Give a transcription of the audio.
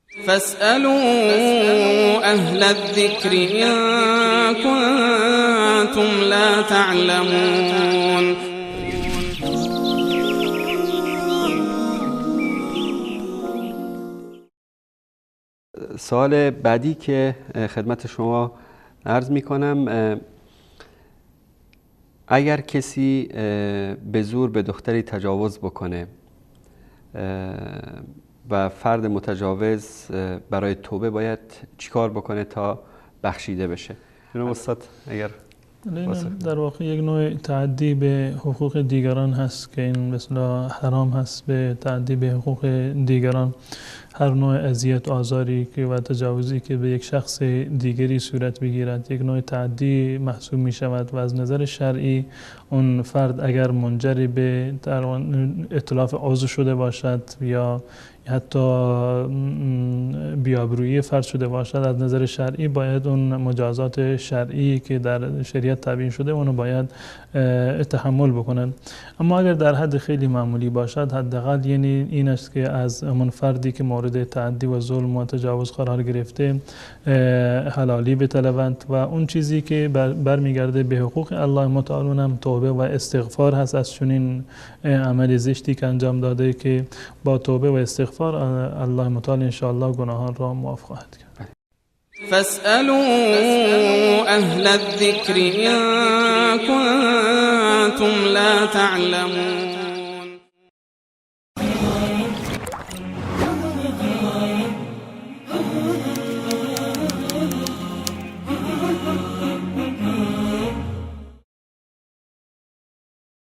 فاسألوا أهل الذكر إن كنتم لا تعلمون. سوال بعدی که خدمت شما عرض میکنم، اگر کسی به زور به دختری تجاوز بکنه و فرد متجاوز برای توبه باید چیکار بکنه تا بخشیده بشه؟ جناب استاد اگر در واقع یک نوع تعدی به حقوق دیگران هست که این مثلا حرام هست، به تعدی به حقوق دیگران، هر نوع اذیت، آزاری که و تجاوزی که به یک شخص دیگری صورت بگیرد یک نوع تعدی محسوب می شود و از نظر شرعی اون فرد اگر منجر به اتلاف عضو شده باشد یا حتی بی‌آبرویی فرد شده باشد، از نظر شرعی باید اون مجازات شرعی که در شریعت تبیین شده اونو باید تحمل بکنند. اما اگر در حد خیلی معمولی باشد، حداقل یعنی این است که از اون فردی که مورد تعدی و ظلم و تجاوز قرار گرفته حلالی بطلبند و اون چیزی که برمیگرده به حقوق الله متعال هم توبه و استغفار هست از چنین عمل زشتی که انجام داده، که با توبه و استغفار الله متعال انشاءالله گناهان را معاف خواهد کرد. فاسألوا أهل الذكر إن كنتم لا تعلمون.